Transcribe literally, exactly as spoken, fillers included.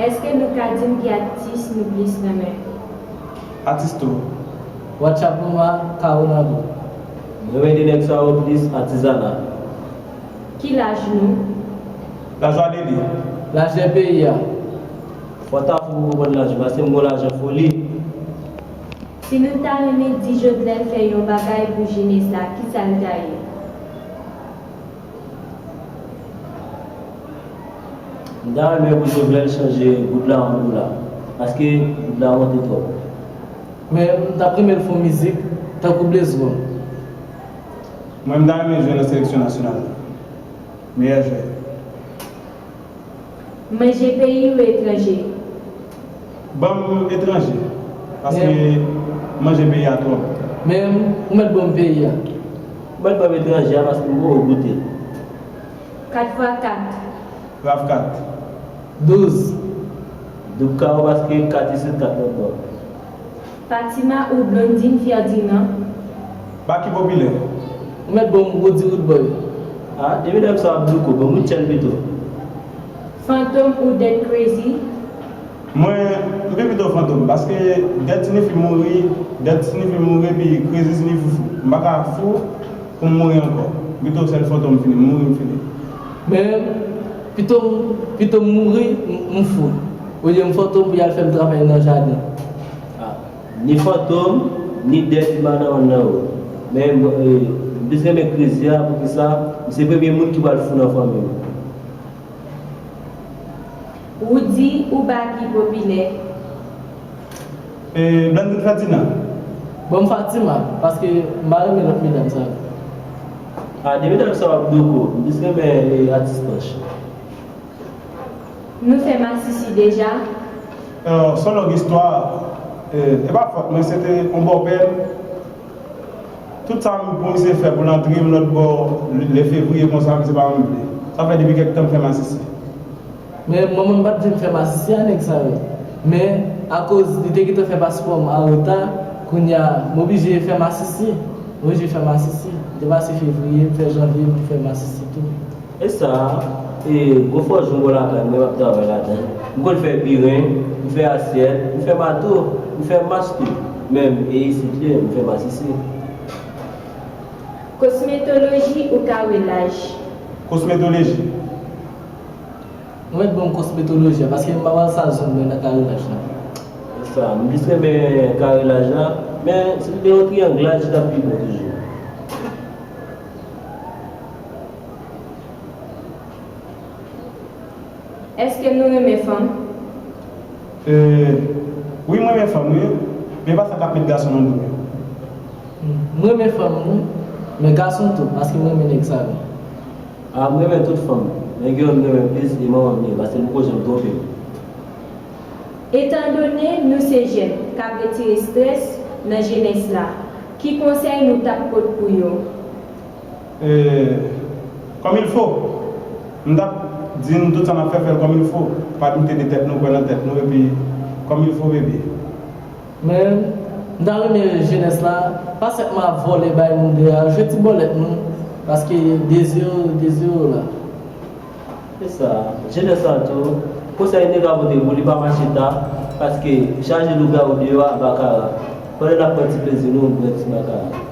Èske nou ka di m ki atis nou plis renmen? Atis tou. Watchapoma Karonabo. M renmen de nèg sa yo plis atizana. Ki laj nou? Lajwa dede. Lajè peyi a. Fò ta fou pou konprann laj ou, paske m gon lajan foli. Si nou ta renmen di Jovenel fè yon bagay pou jenès la, kisa l ta ye? M ta renmen pou Jovenel chanje goud la an dola, paske goud la monte twòp. Men m t ap renmen l fè yon mizik tankou Blaze One. Mwen m ta renmen jwe nan seleksyon nasyonal la. Meyè jwè. Manje peyi ou etranje? Ban m etranje. Paske manje peyi a twòp. Men ou mèt ban m peyi a. Ou mèt ban m etranje a paske m poko goute. Kat fwa kat. Rav kat. Douz. Doub kawo paske kat isit kat lòt bò. Fatima ou Blondine Ferdinand? Baki popilè. Ou mèt ban m Roody Roodboy. Ah, depi nèg sa ap douko, ban m Woodchan pito. Fantom ou Dead Crazy? Mwen, m pi pito Fantom, paske Dead siyifi mouri, Dead siyifi mouri, epi Crazy siyifi fou. M pa ka fou pou m mouri ankò. M pito sèl Fantom fini, m mouri m fini. Men pito pito m mouri m fou olye m Fantom pou y al fè m travay nan jaden. Ni Fantom, ni Dead m pa nan wonn nan yo. Men m plis renmen Crazy a, poukisa? Misye premye moun ki pral fou nan fanmi m. Roody ou Baky popilè? E, Blandine Ferdinand. Ban m Fatima, paske m pa renmen lòt medam sa yo. Ah, de medam sa yo ap douko, m plis renmen atis panch. Nou fè masisi deja? Se yon long istwa. E pa fòt mwen, se te yon bòpè m. Tout sa m pou misye fè pou l antre m lòt bò, lè fevriye konsa, misye pa janm vle. Sa fè depi kèk tan m fè masisi. Men manman m pa t vle m fè masisi a nèg sa yo. Men akoz li te gentan fè paspò m an reta, kounye a m oblije fè masisi. M oblije fè masisi. M te pase fevriye, m fè janvye, m fè masisi tou. E sa, e gwo fòjou m gon lakay mwen, m ap travay ladan. M konn fè biren, m fè asyèt, m fè mato, m fè mas tou. Menm e isit li, m fè masisi. Kosmetoloji ou karelaj? Kosmetoloji. Ou mèt ban m kosmetoloji a, paske m pa wè sa zòn mwen nan karelaj la. E sa, m plis renmen karelaj la, men si m te yon triyanglaj, li t ap pi bon toujou. Èske nou renmen fanm? E, wi, mwen renmen fanm, wi. Men pa sa k ap met gason nan dou yo. M renmen fanm, wi. Men gason tou, paske m renmen nèg sa yo. A, m renmen tout fanm. Nèg yo m renmen plis, e manman m ye, paske m poko janm twonpe m. Etandone nou se jèn k ap retire estrès nan jenès la, ki konsèy nou t ap pot pou yo? Comme il faut. M t ap di n tout sa n ap fè, fè l comme il faut. Pa doute de tèt nou, kwè nan tèt nou, epi comme il faut, bebe. Men, m ta renmen jenès la pa sèlman ap vòlè bay moun deyò a, jwe ti bòlèt nou, paske dezi yo, dezi yo la. Se sa, jenès la tou, konsèy m te ka pote pou li pa mache ta, paske chaje lougawou deyò a bakara, pandan n ap pran ti plezi nou, bwè ti bakara.